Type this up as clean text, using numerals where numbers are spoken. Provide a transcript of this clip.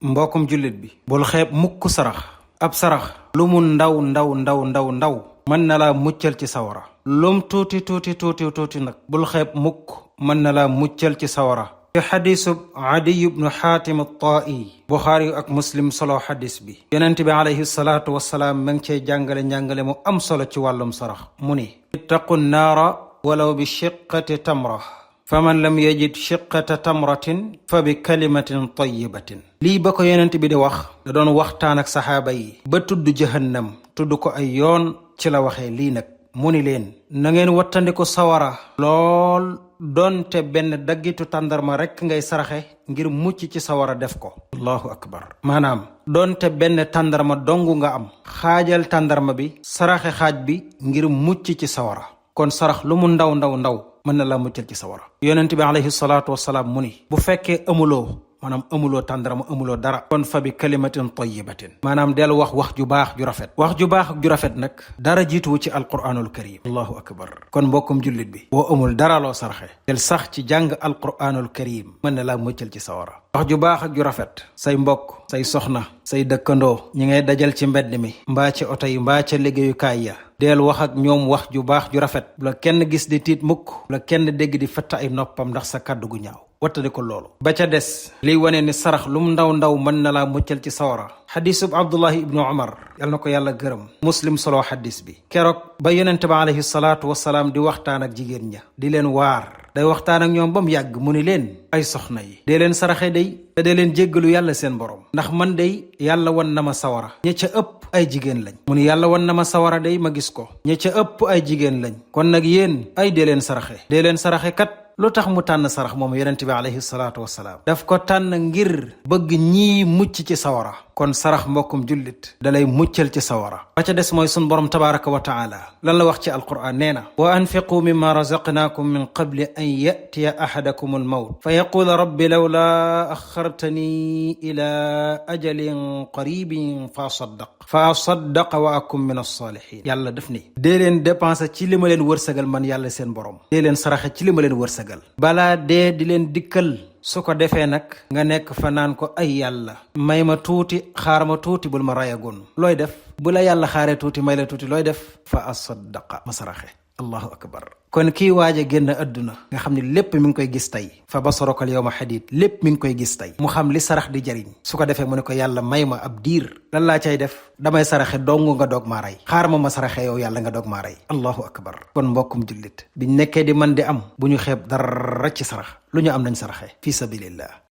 mbokkum jullit bi bul xeeb mukk sarax ab sarax lu mu ndaw ndaw ndaw ndaw ndaw mën na laa muccal ci sawara lum tuuti tuuti tuuti tuuti nag bul xeeb mukk mën na laa muccal ci sawara ci xadiisub Adiy ibnu Xaatim at-Taa'i Buxaari ak Muslim solo xadis bi yonent bi alayhi salaatu wassalaam ma ngi cey jàngale njàngale mu am solo ci wàllum sarax mu ni ittaqu naara walaw bi shiqqati tamra faman lam yajid shiqqata tamratin fa bi kalimatin tayyibatin lii ba ko yonent bi di wax da doon waxtaan ak saxaaba yi ba tudd jahannam tudd ko ay yoon ci la waxee lii nag mu ni leen na ngeen wattandiku sawara lool doonte benn daggitu tàndarma rekk ngay saraxe ngir mucc ci sawara def ko allahu akbar maanaam doonte benn tàndarma dongu nga am xaajal tàndarma bi saraxe xaaj bi ngir mucc ci sawara kon sarax lu mu ndaw ndaw ndaw mën na laa muccal ci sawara yonent bi alayhi salaatu wassalaam mu ni bu fekkee amuloo tàndarma amuloo dara kon fa bi kalimatin tayyibatin maanaam del wax ju baax ju rafet wax ju baax ju rafet nag dara jiituwu ci alquranul karim allahu akbar kon mbokkum jullit bi boo amul dara loo sarxe del sax ci jàng alquranul karim mën na laa muccal ci sawara wax ju baax ak ju rafet say mbokk say soxna say dëkkandoo ñi ngay dajal ci mbedd mi mbaa ci oto yi mbaa ca liggéeyukaay ya deel wax ak ñoom wax ju baax ju rafet bu la kenn gis di tiit mukk bu la kenn dégg di fatta ay noppam ndax sa kàddu gu ñaaw wattadi ko loolu ba ca des liy wane ni sarax lu mu ndaw ndaw mën na laa muccal ci sawara xadiisub Abdullahi ibnu Umar yal na ko yàlla gërëm Muslim solo xadiis bi keroog ba yonente ba alayhi salaatu wassalaam di waxtaan ak jigéen ña di leen waar day waxtaan ak ñoom ba mu yàgg mu ni leen ay soxna yi dee leen saraxe day te dee leen jéggalu yàlla seen borom ndax man day yàlla wan na ma sawara ña ca ëpp ay jigéen lañ mu ni yàlla wan na ma sawara day ma gis ko ña ca ëpp ay jigéen lañ kon nag yéen ay dee leen saraxe kat lu tax mu tànn sarax moom yonent bi alayhi salaatu wassalaam daf ko tànn ngir bëgg ñii mucc ci sawara kon sarax mbokkum jullit dalay muccal ci sawara ba ca des mooy sun borom tabaraka wa taala lan la wax ci alquran nee na wa anfiqu mimma razaqnaakum min qabli an yatiya ahadakum almawt fa yaqula rabbi lawla axartani ila ajalin qaribin fa asaddaqa wa akum min alsalihin yàlla def ni dee leen dépenser ci li ma leen wërsëgal man yàlla seen borom dee leen saraxe ci li ma leen wërsëgal balaa dee di leen dikkal su ko defee nag nga nekk fa naan ko ay yàlla may ma tuuti xaar ma tuuti bul ma rayagoon looy def bu la yàlla xaaree tuuti may la tuuti looy def fa asaddaqa ma saraxe allahu akbar kon kii waaj a génn adduna nga xam ne lépp mi ngi koy gis tey fa basaraka al yawma hadid lépp mi ngi koy gis tey mu xam li sarax di jariñ su ko defee mu ne ko yàlla may ma ab diir lan laa cay def damay saraxe dong nga doog maa rey xaar ma saraxe yow yàlla nga doog maa rey allahu akbar kon mbokkum jullit biñ nekkee di man di am bu ñu xeeb dara ci sarax lu ñu am nañ saraxe fi sabilillah